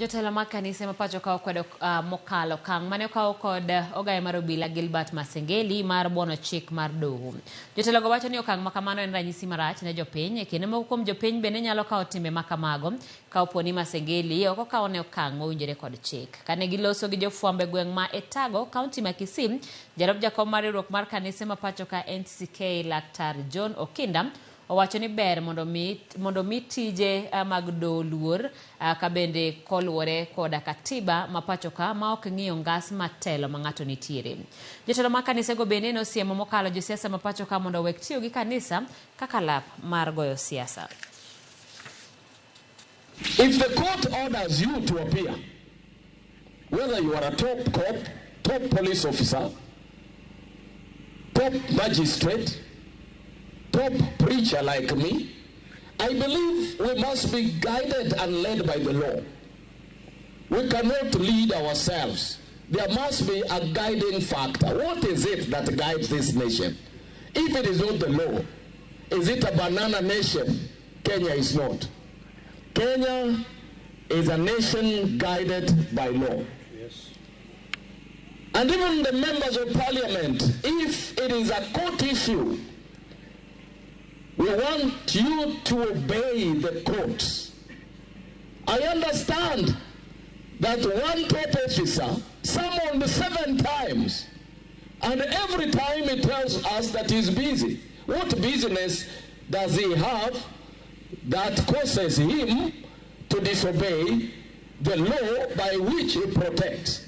Jotelo mag kanise ma pacho ka okwedo mokalo okang' mane okaw kod ogaye mar obila Gilbert Masengeli mar buono chik mar doho. Jotelogo wacho ni okang' ma kamano en ranyisi marach ne jopiny kendo moko kuom jopiny bende nyalo kawo timbe ma kamago ka opo ni Masengeli ok okawne okang' mowinjore kod chik. Kane giloso gi jofwambo e gweng' ma Etago, kaunti ma Kisii, jalup jakom mar riwruok mar kanise ma pacho ka NCCK Laktar John Okinda owacho ni ber mondo mi mondo mi tije mag doho luor ka bende koluwore koda katiba ma pacho ka ma ok ng'iyo ngas mar telo ma ng'ato nitiere. Jotelo mag kanisego bende nosiemo mokalo josiasa ma pacho ka mondo owek tiyo gi kanisa kaka lap mar goyo siasa. If the court orders you to appear, whether you are a top cop, top police officer, top magistrate, top preacher like me, I believe we must be guided and led by the law. We cannot lead ourselves. There must be a guiding factor. What is it that guides this nation? If it is not the law, is it a banana nation? Kenya is not. Kenya is a nation guided by law. And even the members of parliament, if it is a court issue, we want you to obey the courts. I understand that one top officer summoned 7 times, and every time he tells us that he's busy. What business does he have that causes him to disobey the law by which he protects?